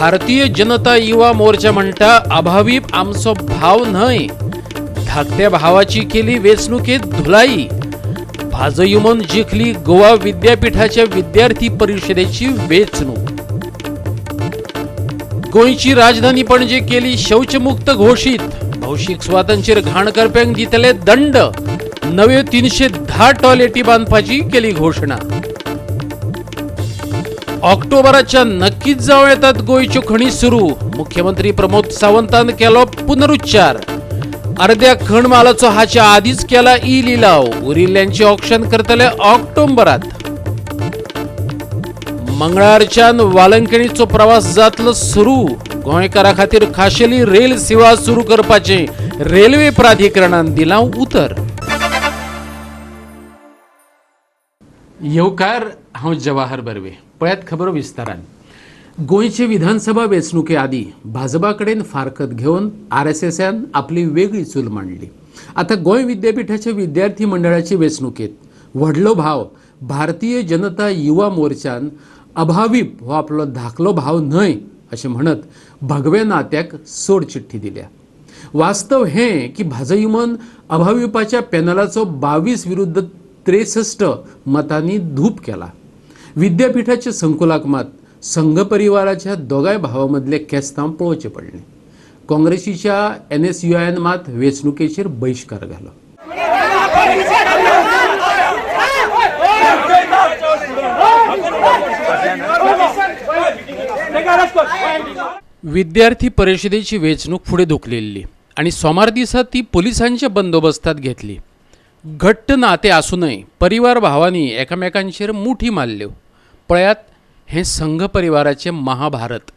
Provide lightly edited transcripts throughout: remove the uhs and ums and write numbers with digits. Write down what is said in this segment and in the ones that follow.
भारतीय जनता युवा मोर्चा म्हणटा अभावीप आमचो भाव न्हय. धाकट्या भावाची केली वेंचणुकेत धुलाई. भाजयुमोन जिखली गोवा विद्यापीठाच्या विद्यार्थी परिषदेची वेंचणूक. गोंयची राजधानी पणजे केली शौचमुक्त घोशीत. भौशीक सुवातांचेर घाण करप्यांक दितले दंड. नव्यो 310 टॉयलेटी बांदपाची केली घोशणा. ऑक्टोबराच्या नक्कीच जावं येतात गोंयच्यो खणी सुरू. मुख्यमंत्री प्रमोद सावंतान केलो पुनरुच्चार. अर्द्या खण मालाचो हाच्या आदीच केला ई लिलाव. उरिल्ल्यांचे ऑक्शन करतले ऑक्टोबरात. मंगळारच्यान वालंकिणीचो प्रवास जातलो सुरू. गोंयकारा खातीर खाशेली रेल सेवा सुरू करपाचें रेल्वे प्राधिकरणान दिलां उतर. येवकार, हांव जवाहर बर्वे. पळयात खबरो विस्तारान. गोंयचे विधानसभा वेंचणुके आदीं भाजपा कडेन फारकत घेवन आरएसएसान आपली वेगळी चूल मांडली. आतां गोंय विद्यापिठाच्या विद्यार्थी मंडळाचे वेंचणुकेत व्हडलो भाव भारतीय जनता युवा मोर्चान अभावीप हो आपलो धाकलो भाव न्हय अशें म्हणत भगव्या नात्याक सोड चिठ्ठी दिल्या. वास्तव हें की भाजयुमन अभाविपाच्या पॅनलाचो 22 विरुद्ध 63 मतांनी धूप केला. विद्यापीठाच्या संकुलाक मात संघ परिवाराच्या दोगांय भावां मदले केस्तांव पळोवचें पडलें. काँग्रेसीच्या एनएसयुआयन मात वेंचणुकेचेर बहिश्कार घालो. विद्यार्थी परिषदेची वेंचणूक फुडें धुकलिल्ली आनी सोमार दिसा ती पुलिसांच्या बंदोबस्तात घेतली. घट्ट नातें आसूनय परिवार भावांनी एकामेकांचेर मुठी मारल्यो. पळयात हें संघ परिवाराचें महाभारत.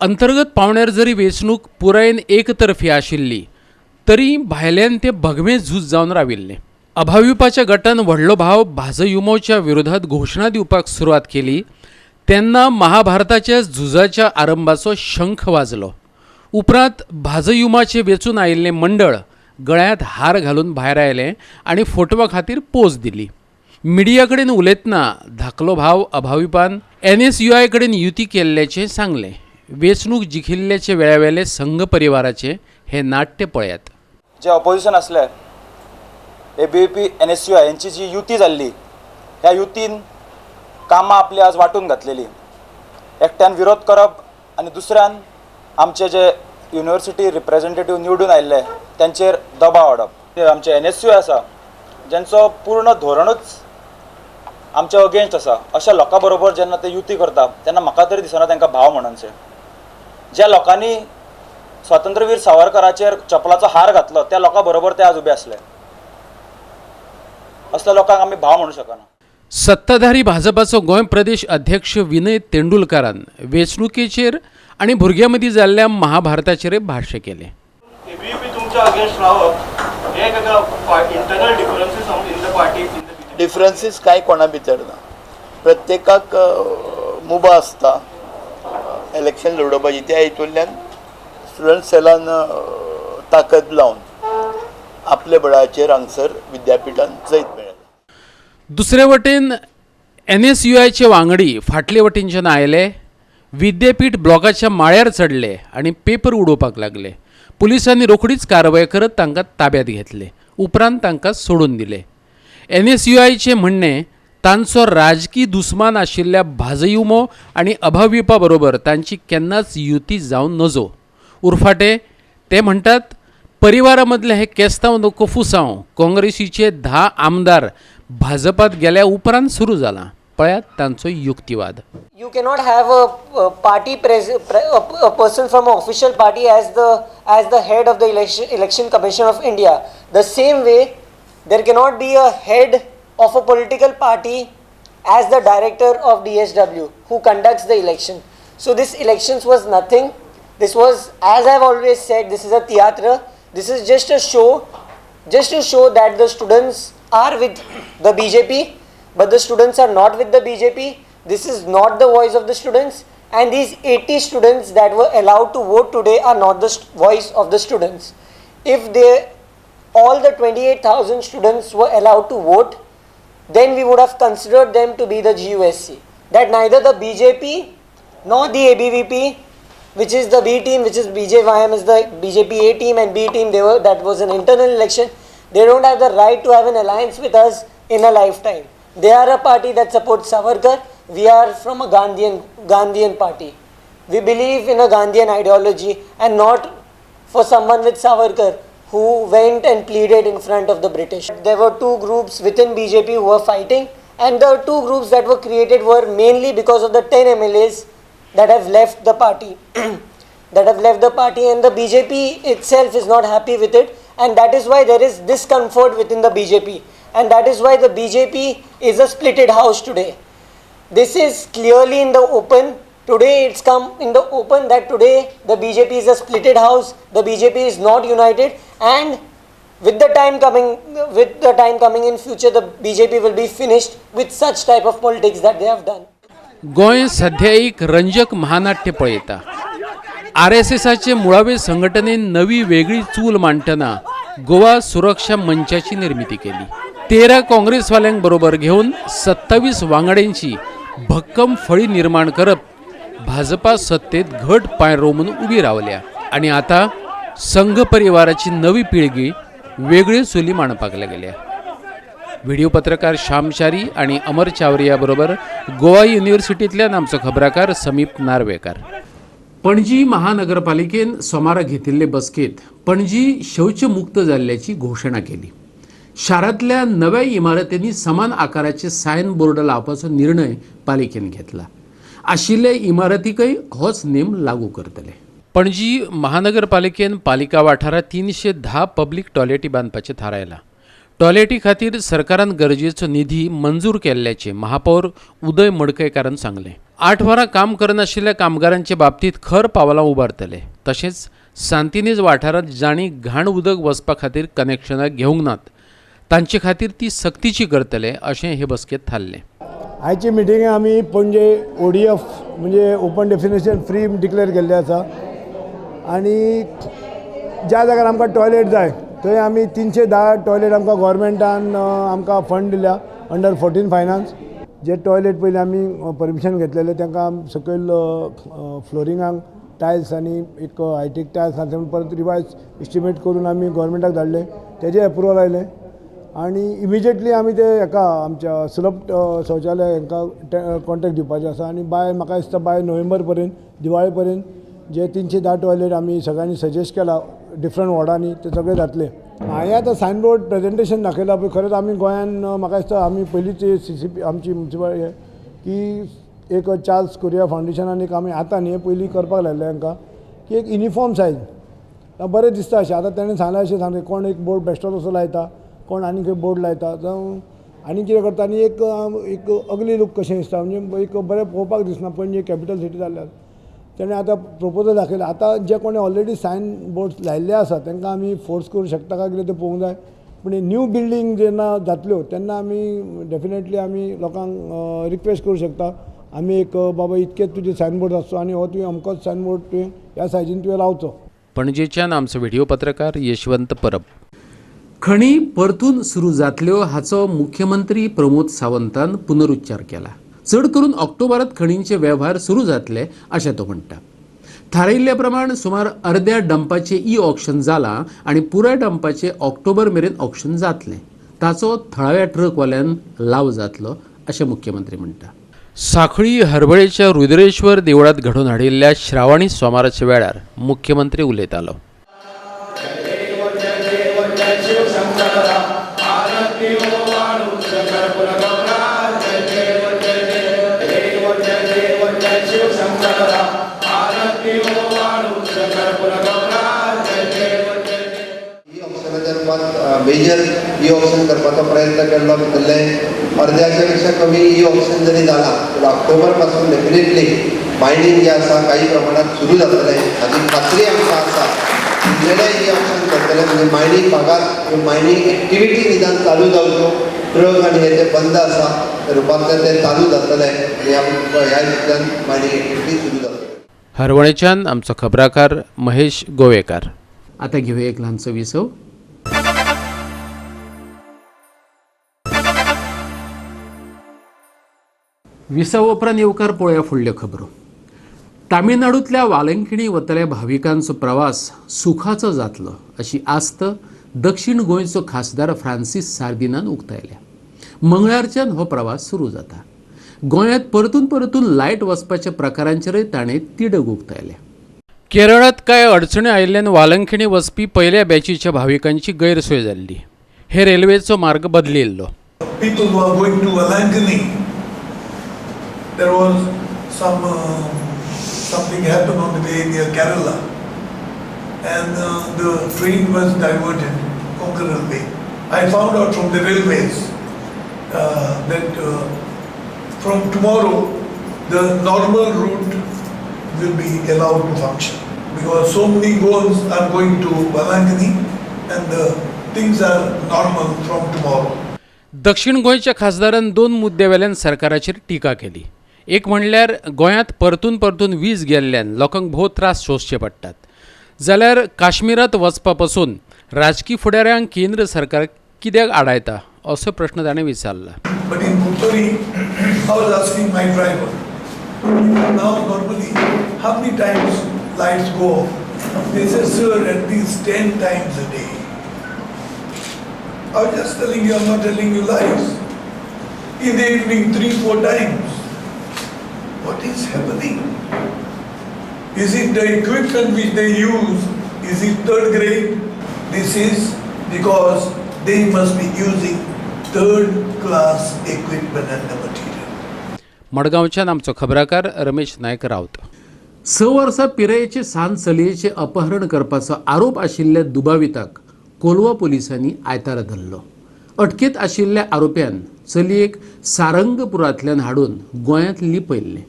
अंतर्गत पावण्यार जरी वेंचणूक पुरायेन एकतर्फी आशिल्ली तरी भायल्यान ते भगवें झूज जावन राविल्लें. अभाविपाच्या गटान व्हडलो भाव भाजयुमोच्या विरोधात घोशणा दिवपाक सुरवात केली तेन्ना महाभारताच्या झुजाच्या आरंभाचो शंख वाजलो. उपरांत भाजयुमाचें वेंचून आयिल्लें मंडळ गळ्यांत हार घालून भायर आयलें आनी फोटवा खातीर पोज दिली. मिडिया कडेन उलयतना धाकलो भाव अभाविपान एनएसयुआय कडेन युती केल्ल्याचें सांगलें. वेंचणूक जिखिल्ल्याचे वेळावेले संघ परिवाराचें हें नाट्य पळयात. जे ऑपोजिशन आसले एबीव्हीपी एनएसयूआय यांची जी युती जाल्ली, ह्या युतीन कामां आपली आज वांटून घातलेली. एकट्यान विरोध करप आनी दुसऱ्यान आमचे जे युनिवर्सिटी रिप्रेझेंटेटीव निवडून आयिल्ले त्यांचेर दबाव हाडप. आमचे एनएसयूआय आसा ज्यांचो पूर्ण धोरणूच आमच्या अगेन्स्ट आसा, अशा लोकां बरोबर जेन्ना ते युती करता तेन्ना म्हाका तरी दिसना तांकां भाव म्हणनशें. ज्या लोकांनी स्वातंत्र्यवीर सावरकराचेर चपलाचो हार घातलो त्या लोकां बरोबर ते आज उबे आसले. असल्या लोकांक आमी भाव म्हणू शकना. सत्ताधारी भाजपाचो गोंय प्रदेश अध्यक्ष विनय तेंडुलकारान वेंचणुकेचेर आनी भुरग्यां मदीं जाल्ल्या महाभारताचेर भाश्य केलें. एबीव्हीपी तुमच्या अगेन्स्ट रावप हे एका internal differences in the party. Differences कांय कोणा भितर ना. प्रत्येकाक मुबा आसता इलेक्शन लडोवपाची, त्या हितूंतल्यान स्टुडंट सेलान ताकद लावन आपल्या बळाचेर हांगसर विद्यापिठान जैत मेळ्ळें. दुसरे वटेन एनएसयुआयचे वांगडी फाटले वटेनच्यान आयले, विद्यापीठ ब्लॉकाच्या माळ्यार चडले आनी पेपर उडोवपाक लागले. पुलिसांनी रोखडीच कारवाय करत तांकां ताब्यात घेतले. उपरांत तांकां सोडून दिले. एनएसयुआयचें म्हणणें तांचो राजकी दुस्मान आशिल्ल्या भाजयुमो आनी अभाविपा बरोबर तांची केन्नाच युती जावं नजो. उरफाटे ते म्हणटात परिवारा मदलें हें केस्तांव नको फुसांव काँग्रेसीचे 10 आमदार भाजपात गेल्या उपरांत सुरू जालां. पळयात तांचो युक्तिवाद. You cannot have a party a person from an official party as the head of the Election Commission of India. The same way, there cannot be a head of a political party as the director of DSW who conducts the election. So this elections was nothing. This was, as I have always said, this is a theatre. This is just a show, just to show that the students are with the BJP, but the students are not with the BJP. This is not the voice of the students, and these 80 students that were allowed to vote today are not the voice of the students. If all the 28,000 students were allowed to vote, then we would have considered them to be the GUSC. That neither the BJP nor the ABVP, which is the B team, which is BJYM is the BJP A team and B team, that was an internal election. They don't have the right to have an alliance with us in a lifetime. They are a party that supports Savarkar. We are from a Gandhian party. We believe in a Gandhian ideology and not for someone with Savarkar who went and pleaded in front of the British. There were two groups within BJP who were fighting, and the two groups that were created were mainly because of the 10 MLAs that have left the party. And the BJP itself is not happy with it, and that is why there is discomfort within the BJP, and that is why the BJP is a splitted house today. This is clearly in the open. Today it's come in the open that today the BJP is a splitted house, the BJP is not united, and with the time coming in future, the BJP will be finished with such type of politics that they have done. Goa सध्या एक रंजक महानाट्य पळयता. आरएसएसाचे मुळावे संघटनेन नवी वेगळी चूल मांडटना गोवा सुरक्षा मंचाची निर्मिती केली. 13 काँग्रेसवाल्यांक बरोबर घेवन 27 वांगड्यांची भक्कम फळी निर्माण करप भाजपा सत्तेत घट पांय रोमून उबी रावल्या आनी आतां संघ परिवाराची नवी पिळगी वेगळ्यो चुली मांडपाक लागल्या. व्हिडिओ पत्रकार श्यामचारी आणि अमर चावरिया बरोबर गोवा युनिव्हर्सिटींतल्यान आमचो खबराकार समीप नार्वेकर. पणजी महानगरपालिकेन सोमारा घेतिल्ले बसकेत पणजी शौचमुक्त जाल्ल्याची घोशणा केली. शारांतल्या नव्या इमारतींनी समान आकाराचे सायन बोर्ड लावपाचो निर्णय पालिकेन घेतला. आशिल्ले इमारतीकय होच नेम लागू करतले. पणजी महानगरपालिकेन पालिका वाठारांत 310 पब्लीक टॉयलेटी बांदपाचें थारायलां. टॉयलेटी खातीर सरकारान गरजेचो निधी मंजूर केल्ल्याचें महापौर उदय मडकयकारान सांगलें. 8 वरां काम करनाशिल्ल्या कामगारांचे बाबतींत खर पावलां उबारतले. तशेंच सांतिनेज वाठारांत जांणी घाण उदक वचपा खातीर कनेक्शनां घेवंक नात तांचे खातीर ती सक्तीची करतले अशें हे बसकेंत थारलें. आयची मिटिंगे आमी पणजे ओडीएफ म्हणजे ओपन डेफिनेशन फ्री डिक्लेअर केल्ले आसा आनी ज्या जाग्यार आमकां टॉयलेट जाय थंय आमी 310 टॉयलेट आमकां गोवोरमेंटान आमकां फंड दिल्या अंडर 14 फायनान्स. जे टॉयलेट पयलीं आमी परमिशन घेतलेले तांकां सकयल फ्लोरिंगाक टायल्स आनी एक हायटेक टायल्स आसा म्हूण परत रिवायज एस्टिमेट करून आमी गोवोरमेंटाक धाडले, तेजें एप्रुवल आयलें आनी इमिजिएटली आमी ते हेका आमच्या सुलभ शौचालय हांकां कॉन्ट्रेक्ट दिवपाचें आसा आनी बाय म्हाका दिसता बाय नोव्हेंबर पर्यंत दिवाळे पर्यंत जे 310 टॉयलेट आमी सगळ्यांनी सजेस्ट केला डिफरंट वॉर्डांनी ते सगळे जातले. हांवें आतां सायन बोर्ड प्रेजेंटेशन दाखयलां पळय, खरेंच आमी गोंयान म्हाका दिसता आमी पयलींच सी सी पी आमची म्युन्सिपल की एक चार्ल्स कोरिया फावंडेशनान एक आमी आतां न्ही पयलीं करपाक लायल्लें हांकां की एक युनिफॉर्म सायज बरें दिसता अशें. आतां तेणें सांगलें अशें सांगलें कोण एक बोर्ड बेश्टोच असो लायता, कोण आनी खंय बोर्ड लायता, जावं आनी कितें करता आनी एक एक अगली लूक कशें दिसता म्हणजे एक बरें पळोवपाक दिसना. पणजे कॅपिटल सिटी जाल्ल्यान तेणें आतां प्रोपोजल दाखयलें. आतां जे कोणें ऑलरेडी सायन बोर्ड लायिल्ले आसा तांकां आमी फोर्स करूं शकता काय कितें तें पळोवंक जाय. पूण न्यू बिल्डींग जेन्ना जातल्यो तेन्ना आमी डेफिनेटली आमी लोकांक रिक्वेस्ट करूं शकता आमी एक बाबा इतकेच तुजे सायन बोर्ड आसचो आनी हो तुवें अमकोच सायन बोर्ड तुवें ह्या सायजीन तुवें लावचो. पणजेच्यान आमचो व्हिडिओ पत्रकार यशवंत परब. खणी परतून सुरू जातल्यो हाचो मुख्यमंत्री प्रमोद सावंतान पुनरुच्चार केला. चड करून ऑक्टोबरात खणींचे वेव्हार सुरू जातले अशें तो म्हणटा. थारायिल्ल्या प्रमाण सुमार अर्द्या डंपाचे ई ऑक्शन जालां आनी पुराय डंपाचे ऑक्टोबर मेरेन ऑक्शन जातलें. ताचो थळाव्या ट्रकवाल्यान लाव जातलो अशें मुख्यमंत्री म्हणटा. साखळी हरवळेच्या रुद्रेश्वर देवळांत घडोवन हाडिल्ल्या श्रावणी सोमाराच्या वेळार मुख्यमंत्री उलयतालो. मेजर ई ऑक्शन करपाचो प्रयत्न केल्लो. भितरलें अर्द्याच्या पेक्षा कमी ई ऑक्शन जरी जालां जाल्यार ऑक्टोबर पासून डेफिनेटली मायनींग जें आसा काही प्रमाणात सुरू जातलें हाची खात्री आमकां आसा. उरलेलें ई ऑक्शन करतले म्हणजे मायनींग भागात मायनींग एक्टिविटी निदान चालू जावच्यो. ट्रक आनी हे ते बंद आसा त्या रुपांतल्यान ते चालू जातले आनी ह्या हितूंतल्यान मायनींग एक्टिविटी सुरू जातली. हरवळेच्यान आमचो खबराकार महेश गोवेकार. आतां घेवया एक ल्हानसो विसव. विसव उपरांत येवकार पळोवया फुडल्यो खबरो. तामिळनाडूंतल्या वालंकिणी वतल्या भाविकांचो प्रवास सुखाचो जातलो अशी आस्त दक्षिण गोंयचो खासदार फ्रांसीस सार्दिनान उक्तायल्या. मंगळारच्यान हो प्रवास सुरू जाता. गोंयांत परतून परतून लायट वचपाच्या प्रकारांचेरय ताणें तिडक उक्तायल्या. केरळांत कांय अडचणी आयिल्ल्यान वालंकिणी वचपी पयल्या बॅचीच्या भाविकांची गैरसोय जाल्ली. हे रेल्वेचो मार्ग बदलिल्लो. People who are going to Velankani, there was some something happened on the way near Kerala, and the train was diverted Konkan Railway. I found out from the railways that from tomorrow the normal route will be allowed to function, because so many Goans are going to Velankani and the things are normal from tomorrow. दक्षिण गोंयच्या खासदारान दोन मुद्द्या वेल्यान सरकाराचेर टिका केली. एक म्हणल्यार गोंयांत परतून परतून वीज गेल्ल्यान लोकांक भोव त्रास सोंसचे पडटात, जाल्यार काश्मीरांत वचपा पसून राजकी फुडाऱ्यांक केंद्र सरकार कित्याक आडायता असो प्रश्न ताणें विचारला. But in Curtorim, I was asking my driver, now normally how many times lights go off? They said, sir, at least 10 times a day. I was just telling you, I'm not telling you lies. In the evening, 3-4 times. What is happening? Is it the equipment which they use? Is it third grade? This is because they must be using third class equipment and the material. मडगांवच्यान आमचो खबराकार रमेश नायक रावत. 6 वर्सां पिरायेचे सान चलयेचें अपहरण करपाचो आरोप आशिल्ल्या दुबाविताक कोलवा पोलिसांनी आयतारा धरलो. अटकेंत आशिल्ल्या आरोप्यान चलयेक सारंगपुरांतल्यान हाडून गोंयांत लिपयल्लें.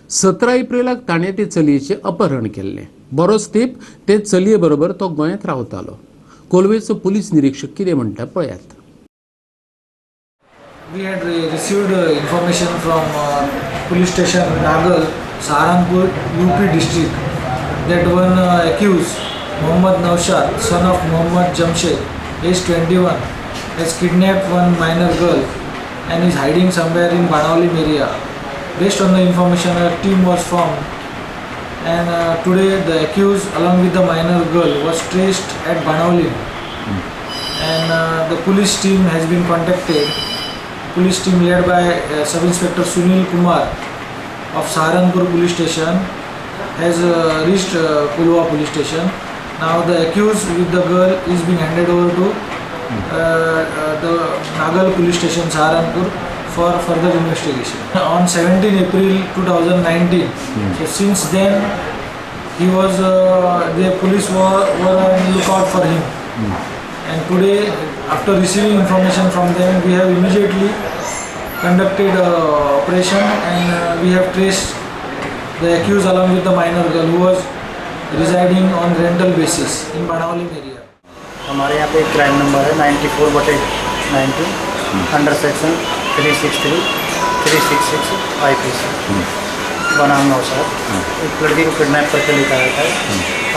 17 एप्रिलाक ताणें ते चलयेचें अपहरण केल्लें. बरोच तेंप ते चलये बरोबर तो गोंयांत रावतालो. कोलवेचो पुलीस निरीक्षक कितें म्हणटा पळयात. We had received information from police station Nagal, Saharanpur, UP district that one accused, Mohammad Naushad, son of Mohammad Jamshed, age 21, has kidnapped one minor girl and is hiding somewhere in Banaulim area. Based on the information, a team was formed, and today the accused along with the minor girl was traced at Banaulim, and the police team has been contacted. Police team led by Sub Inspector Sunil Kumar of Saharanpur Police Station has reached Kolwa Police Station. Now the accused with the girl is being handed over to the Nagal Police Station, Saharanpur, for further investigation. On 17 April 2019, so since then he was the police were on lookout for him. And today, after receiving information from them, we have immediately conducted operation, and we have traced the accused along with the minor girl who was residing on rental basis in Banaulim area. हमारे यहाँ pay एक crime number है 94/19 under section 363, 366 IPC बनाम नौशाद. एक लड़की को kidnap करके लेकर आया था.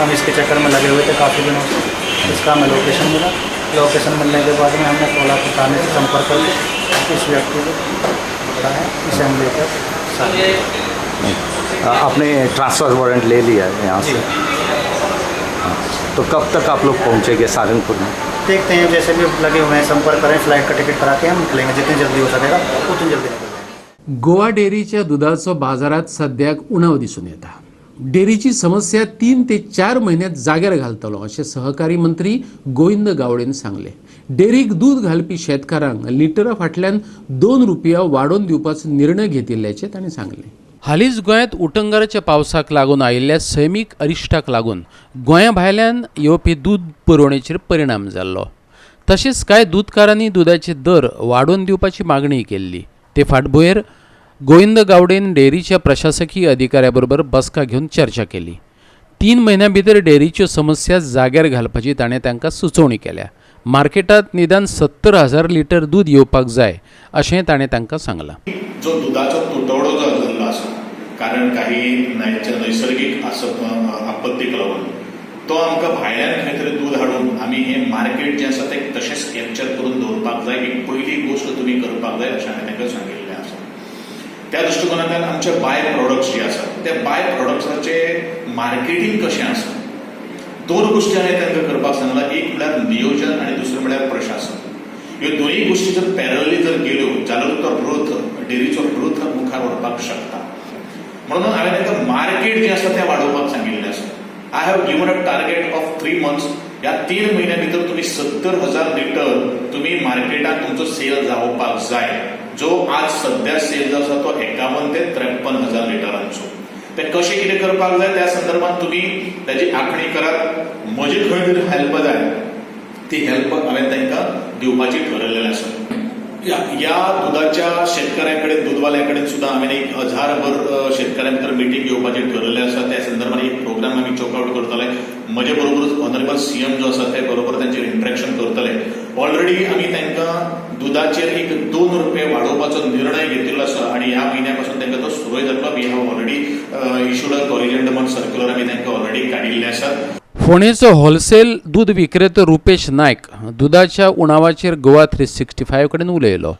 हम इसके चक्कर में लगे हुए थे काफ़ी दिनों से. इसका हमें लोकेशन मिला. लोकेशन मिलने के बाद में हमने कोल्हापुर थाने से संपर्क करके इस व्यक्ति को पकड़ा है. इसे हम लेकर साथ आपने ट्रांसफ़र वारंट ले लिया है यहाँ से? तो कब तक आप लोग पहुँचेंगे सहारनपुर में? देखते हैं, जैसे भी लगे हुए हैं संपर्क करें, फ्लाइट का टिकट करा के हम निकलेंगे. जितनी जल्दी हो सकेगा उतनी जल्दी निकल. गोवा डेअरीच्या दुधाचो बाजारात सद्याक उणाव दिसून येता. डेअरीची समस्या 3 ते 4 म्हयन्यात जाग्यार घालतलो अशें सहकारी मंत्री गोविंद गावडेन सांगलें. डेअरीक दूद घालपी शेतकारांक लिटरा फाटल्यान 2 रुपया वाडोवन दिवपाचो निर्णय घेतिल्ल्याचें तांणी सांगलें. हालींच गोंयांत उटंगाराच्या पावसाक लागून आयिल्ल्या सैमीक अरिश्टाक लागून गोंया भायल्यान येवपी दूद पुरवणेचेर परिणाम जाल्लो. तशेंच कांय दुदकारांनी दुदाचे दर वाडोवन दिवपाची मागणी केल्ली. ते फाटभुंयेर गोविंद गावडेन डेअरीच्या प्रशासकीय अधिकाऱ्या बरोबर बसका घेवन चर्चा केली. 3 म्हयन्यां भितर डेअरीच्यो समस्या जाग्यार घालपाची ताणें तांकां सुचोवणी केल्या. मार्केटांत निदान 70,000 लिटर दूद येवपाक जाय अशें ताणें तांकां सांगलां. जो दुदाचो तुटवडो जो जाल्लो आसा, कारण काही नैसर्गिक आपत्तीक लागून तो आमकां भायल्यान खंय तरी दूद हाडून आमी हें मार्केट जें आसा तें तशेंच कॅप्चर करून दवरपाक जाय. एक पयली गोश्ट तुमी करपाक जाय अशें हांवें तांकां सांगिल्लें आसा. त्या दृश्टिकोनांतल्यान आमचे बाय प्रोडक्ट्स जे आसात त्या बाय प्रोडक्ट्साचे मार्केटींग कशें आसा, 2 गोश्टी हांवें तांकां करपाक सांगलां. एक म्हळ्यार नियोजन आनी दुसरें म्हळ्यार प्रशासन. ह्यो दोनूय गोश्टी जर पॅरलली जर गेल्यो जाल्यार तो ग्रोथ, डेअरीचो ग्रोथ मुखार व्हरपाक शकता. म्हणून हांवें तांकां मार्केट जें आसा तें वाडोवपाक सांगिल्लें आसा. I have given a target of 3 months. ह्या 3 म्हयन्या भितर तुमी 70,000 लिटर तुमी मार्केटात तुमचो सेल जावपाक जाय. जो आज सद्या सेल जो आसा तो 51 ते 53,000 लिटरांचो. ते कशें कितें करपाक जाय त्या संदर्भात तुमी ताजी आंखणी करात. म्हजी खंय तरी हेल्प जाय ती हेल्प हांवें तांकां दिवपाची ठरयलेलें आसा. ह्या दुदाच्या शेतकऱ्यां कडेन, दूदवाल्या कडेन सुद्दां हांवें 1000 शेतकऱ्यां भितर मिटींग घेवपाची ठरयल्लें आसा. त्या संदर्भात एक प्रोग्राम आमी चॉक आवट करतले. म्हजे बरोबरूच ऑनरेबल सीएम जो आसा ते बरोबर तांचें इंटरेक्शन करतले. ऑलरेडी आमी तांकां दुदाचेर एक 2 रुपये वाडोवपाचो निर्णय घेतिल्लो आसा आनी ह्या म्हयन्या पासून तांकां तो सुरूय जातलो. We have already issued a corrigendum circular आमी तांकां ऑलरेडी काडिल्ले आसात. फोंडेचो होलसेल दूद विक्रेतो रुपेश नायक दुदाच्या उणावाचेर गोवा 365 कडेन उलयलो.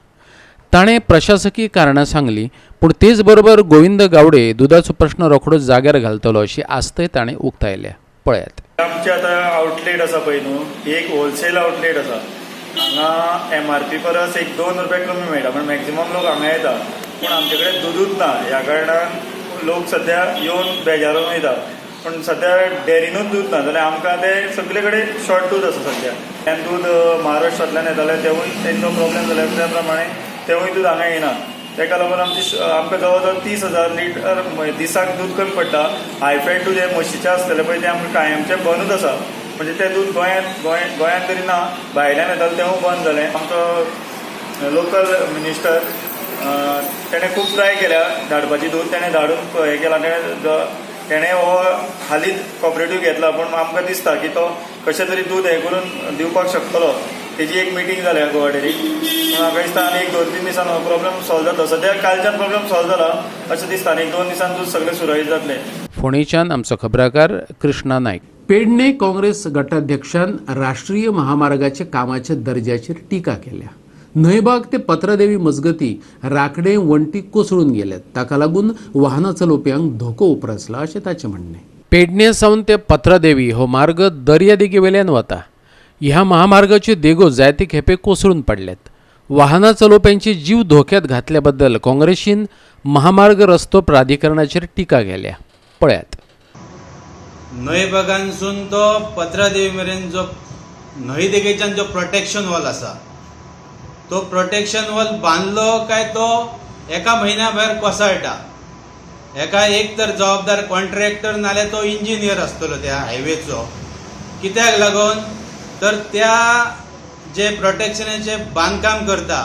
ताणें प्रशासकीय कारणां सांगली, पूण तेच बरोबर गोविंद गावडे दुदाचो प्रश्न रोखडो जाग्यार घालतलो अशी आस्तय ताणें उक्तायल्या. पळयात. आमचे आतां आउटलेट आसा पळय न्हू, एक होलसेल आउटलेट आसा. हांगा एमआरपी परस एक 2 रुपया कमी मेळटा, पण मॅक्झिमम लोक हांगा येता. पूण आमचे कडेन दुदूच ना, ह्या कारणान लोक सद्या येवन बेजारून वयता. पूण सद्या डेअरीनूच दूद ना जाल्यार आमकां ते सगळे कडेन शॉर्ट दूद आसा सद्या. आनी दूद महाराष्ट्रांतल्यान येतालें तेवूय तेंचो प्रॉब्लेम जाल्या त्या प्रमाणे तेवूय दूद हांगा येना. ताका लागून आमकां जवळ जवळ 30,000 लिटर दिसाक दूद कमी पडटा. हायफॅट दूद हें म्हशीचें आसतलें पळय तें आमकां कायमचें बंदूच आसा. म्हणजे तें दूद गोंयांत तरी ना, भायल्यान येतालें तेवूय बंद जालें. आमचो लोकल मिनिस्टर तेणें खूब ट्राय केल्या धाडपाची दूद, तेणें धाडून हें केलां. तेणें हो हालींच कॉपरेटीव घेतला, पूण आमकां दिसता की तो कशें तरी दूद हें करून दिवपाक शकतलो. तेजी एक मिटींग जाल्या गोवा डेअरीक. पूण म्हाका दिसता आनी एक 2-3 दिसान हो प्रॉब्लम सॉल्व जातलो. सद्या कालच्यान प्रॉब्लम सॉल्व जाला अशें दिसता आनी 1-2 दिसान दूद सगळें सुरळीत जातलें. फोंडेच्यान आमचो खबराकार कृष्णा नायक. पेडणे काँग्रेस गटाध्यक्षान राष्ट्रीय महामार्गाच्या कामाच्या दर्जाचेर टिका केल्या. न्हंयबाग ते पत्रादेवी मजगती राखडे वण्टी कोसळून गेल्यात, ताका लागून वाहनां चलोवप्यांक धोको उप्रासला अशें ताचें म्हणणें. पेडणे सावन ते पत्रादेवी हो मार्ग दर्यादेगे वेल्यान वता. ह्या महामार्गाच्यो देगो जायते खेपे कोसळून पडल्यात. वाहनां चलोवप्यांचे जीव धोक्यात घातल्या बद्दल काँग्रेसीन महामार्ग रस्तो प्राधिकरणाचेर टिका केल्या. पळयात. न्हंयबागांसून तो पत्रादेवी मेरेन जो न्हंय देगेच्यान जो प्रोटेक्शन वॉल आसा तो प्रोटेक्शन वॉल बांदलो काय तो एका म्हयन्या भायर कोसळटा. एका एक तर जबाबदार कॉन्ट्रॅक्टर नाल्यार तो इंजिनियर आसतलो त्या हायवेचो. कित्याक लागून तर त्या जे प्रोटेक्शनाचें बांदकाम करता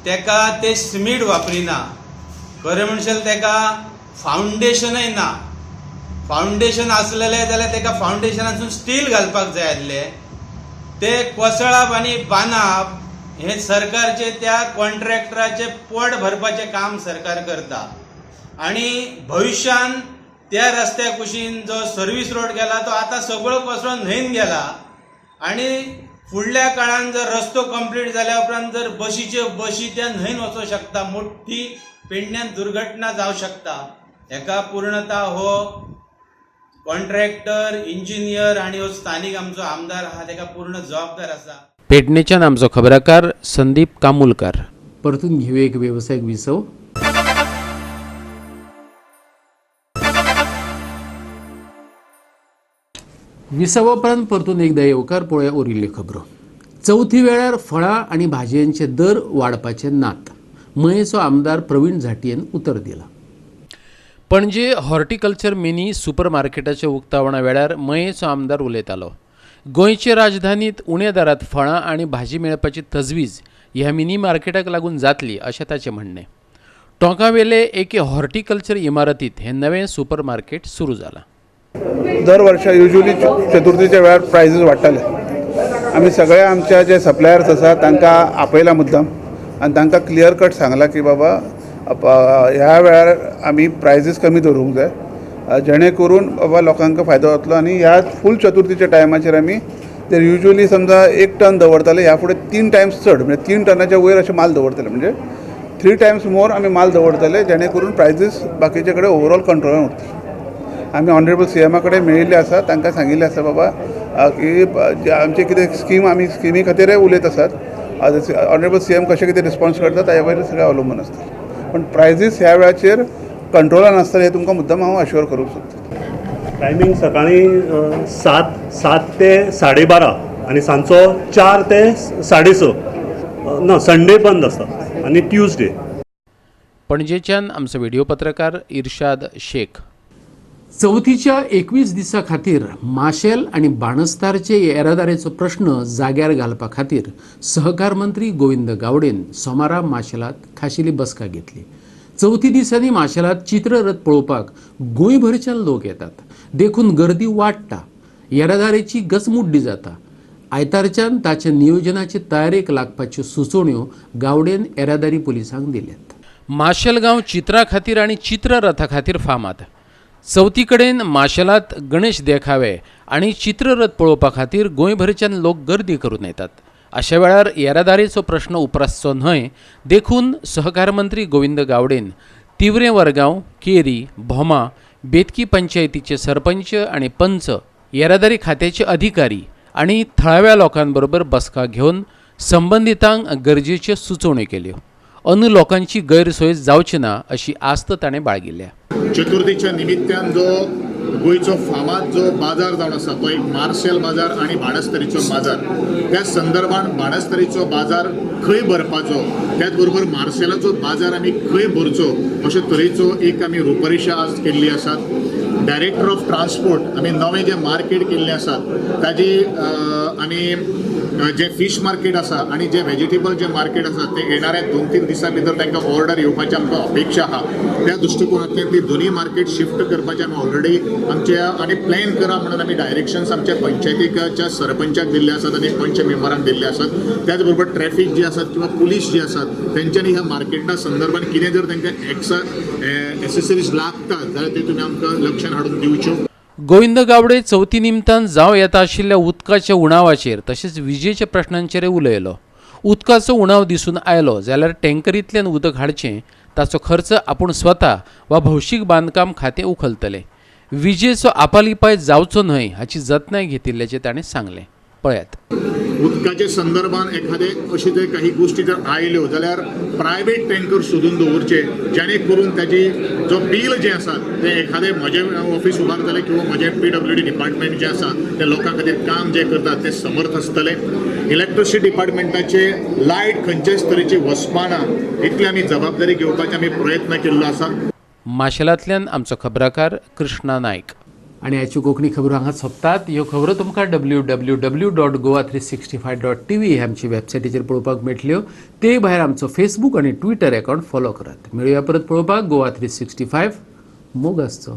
तेका ते सिमीट वापरिना. खरें म्हणशाल तेका फावंडेशनय ना. फावंडेशन आसलेलें जाल्यार तेका फावंडेशनासून स्टील घालपाक जाय आसलें. ते कोसळप आनी बांदप हें सरकारचें त्या कॉन्ट्रॅक्टराचें पोट भरपाचें काम सरकार करता. आनी भविश्यान त्या रस्त्या कुशीन जो सर्वीस रोड गेला तो आतां सगळो कोसळून न्हंयन गेला. आनी फुडल्या काळान जर रस्तो कंप्लीट जाल्या उपरांत जर बशीच्यो बशी त्या न्हंयन वचोंक शकता, मोठी पेडण्यान दुर्घटना जावं शकता. हेका पूर्णता हो कॉन्ट्रॅक्टर, इंजिनियर आनी हो स्थानीक आमचो आमदार आहा तेका पूर्ण जबाबदार आसा. पेडणेच्यान आमचो खबराकार संदीप कामुलकार. परतून घेवया एक वेवसायीक विसव. विसवा उपरांत परतून एकदा येवकार. पळोवया उरिल्ल्यो खबरो. चवथी वेळार फळां आनी भाजयांचे दर वाडपाचे नात, मयेचो आमदार प्रवीण झांट्येन उतर दिलां. पणजे हॉर्टिकल्चर मिनी सुपर मार्केटाच्या उक्तावणा वेळार मयेचो आमदार उलयतालो. गोंयचे राजधानीत उण्या दरात फळां आनी भाजी मेळपाची तजवीज ह्या मिनी मार्केटाक लागून जातली अशें ताचें म्हणणें. टोंकावेले एके हॉर्टिकल्चर इमारतींत हें नवें सुपर मार्केट सुरू जालां. दर वर्सा युज्युअली चतुर्थीच्या वेळार प्रायजीस वाडटाले. आमी सगळे आमच्या जे सप्लायर्स आसा तांकां आपयला मुद्दम आनी तांकां क्लियर कट सांगलां की बाबा ह्या वेळार आमी प्रायजीस कमी दवरूंक जाय जेणे करून बाबा लोकांक फायदो जातलो. आनी ह्या फूल चतुर्थीच्या टायमाचेर आमी ते युज्युअली समजा 1 टन दवरताले, ह्या फुडें 3 टायम्स चड म्हणजे 3 टनाच्या वयर अशें माल दवरतले, म्हणजे 3 टायम्स मोर आमी माल दवरतले जेणे करून प्रायजीस बाकीचे कडेन ओवरऑल कंट्रोलान उरतले. आमी ऑनरेबल सीएमा कडेन मेळिल्ले आसा, तांकां सांगिल्लें आसा बाबा की आमचे कितें स्कीम आमी स्किमी खातीरय उलयत आसात. ऑनरेबल सीएम कशें कितें रिस्पॉन्स करता ताजे वयर सगळें अवलंबून आसता, पूण प्रायजीस ह्या वेळाचेर कंट्रोलान आसतले हें तुमकां मुद्दम हांव अश्योर करूंक सोदतां. टायमींग सकाळीं 7 ते 12:30 आनी सांजचो 4 ते 6:30. ना, संडे बंद आसता आनी ट्युजडे. पणजेच्यान आमचो व्हिडिओ पत्रकार इर्शाद शेख. चवथीच्या 21 दिसां खातीर माशेल आनी बाणस्तारचे येरादारीचो प्रश्न जाग्यार घालपा खातीर सहकार मंत्री गोविंद गावडेन सोमारा माशेलांत खाशेली बसका घेतली. चवथी दिसांनी माशेलांत चित्ररथ पळोवपाक गोंयभरच्यान लोक येतात, देखून गर्दी वाडटा, येरादारीची गचमुड्डी जाता. आयतारच्यान ताच्या नियोजनाचे तयारेक लागपाच्यो सुचोवण्यो गावडेन येरादारी पुलिसांक दिल्यात. माशेल गांव चित्रा खातीर आनी चित्ररथा खातीर फामाद. चवथी कडेन माशेलांत गणेश देखावे आनी चित्ररथ पळोवपा खातीर गोंयभरच्यान लोक गर्दी करून येतात. अशा वेळार येरादारीचो प्रश्न उप्रासचो न्हय देखून सहकार मंत्री गोविंद गावडेन तिवरें वरगांव, केरी, भोमा, बेतकी पंचायतीचे सरपंच आनी पंच, येरादारी खात्याचे अधिकारी आनी थळाव्या लोकांबरोबर बसका घेवन संबंदितांक गरजेच्यो सुचोवण्यो केल्यो. अंदू लोकांची गैरसोय जावची ना अशी आस्त ताणें बाळगिल्ल्या. चतुर्थीच्या निमित्तान जो गोंयचो फामाद जो बाजार जावन आसा तो एक मार्शेल बाजार आनी बाणस्तरीचो बाजार. त्या संदर्भान बाणस्तरीचो बाजार खंय भरपाचो, त्याच बरोबर मार्शेलाचो बाजार आमी खंय भरचो अशे तरेचो एक आमी रुपरेशा आज केल्ली आसात. डायरेक्टर ऑफ ट्रान्सपोर्ट आमी नवें जें मार्केट केल्लें आसा ताजी आमी जे फीश मार्केट आसा आनी जे व्हेजिटेबल जे मार्केट आसा ते येणाऱ्या 2-3 दिसां भितर तांकां ऑर्डर येवपाची आमकां अपेक्षा आहा. त्या दृश्टिकोनांतल्यान ती दोनूय मार्केट शिफ्ट करपाचें आमी ऑलरेडी आमच्या आनी प्लॅन करा म्हणून आमी डायरेक्शन्स आमच्या पंचायतीच्या सरपंचाक दिल्ले आसात आनी पंच मेंबरांक दिल्ले आसात. त्याच बरोबर ट्रॅफिक जी आसात किंवा पुलीस जी आसात तेंच्यांनी ह्या मार्केटा संदर्भान कितें जर तांकां एक्स्ट्रा एसेसरीज लागतात जाल्यार ते तुमी आमकां लक्षान हाडून दिवच्यो. गोविंद गावडे चवथी निमतान जावं येता आशिल्ल्या उदकाच्या उणावाचेर तशेंच विजेच्या प्रश्नांचेर उलयलो. उदकाचो उणाव दिसून आयलो जाल्यार टँकरींतल्यान उदक हाडचें, ताचो खर्च आपूण स्वता वा भौशीक बांदकाम खातें उखलतलें. विजेचो आपालिपाय जावचो न्हय हाची जतनाय घेतिल्ल्याचें ताणें सांगलें. पळयात. उदकाच्या संदर्भान एखादे अशे जर काही गोष्टी जर आयल्यो जाल्यार प्रायवेट टँकर सोदून दवरचे जेणे करून ताजी जो बील जें आसा तें एखादें म्हजें ऑफिस उबारतलें किंवा म्हजें PWD department जें आसा तें लोकां खातीर काम जें करतात तें समर्थ आसतलें. इलेक्ट्रिसिटी डिपार्टमेंटाचे लायट खंयचेच तरेची वचपाना इतली आमी जबाबदारी घेवपाचे आमी प्रयत्न केल्लो आसा. माशेलांतल्यान आमचो खबराकार कृष्णा नायक. आनी आयच्यो कोंकणी खबरो हांगा सोंपतात. ह्यो खबरो तुमकां www.goa365.tv ह्या आमची वेबसायटीचेर पळोवपाक मेळटल्यो. ते भायर आमचो फेसबूक आनी ट्विटर अकावंट फॉलो करात. मेळुया परत पळोवपाक गोवा 365. मोग आसचो.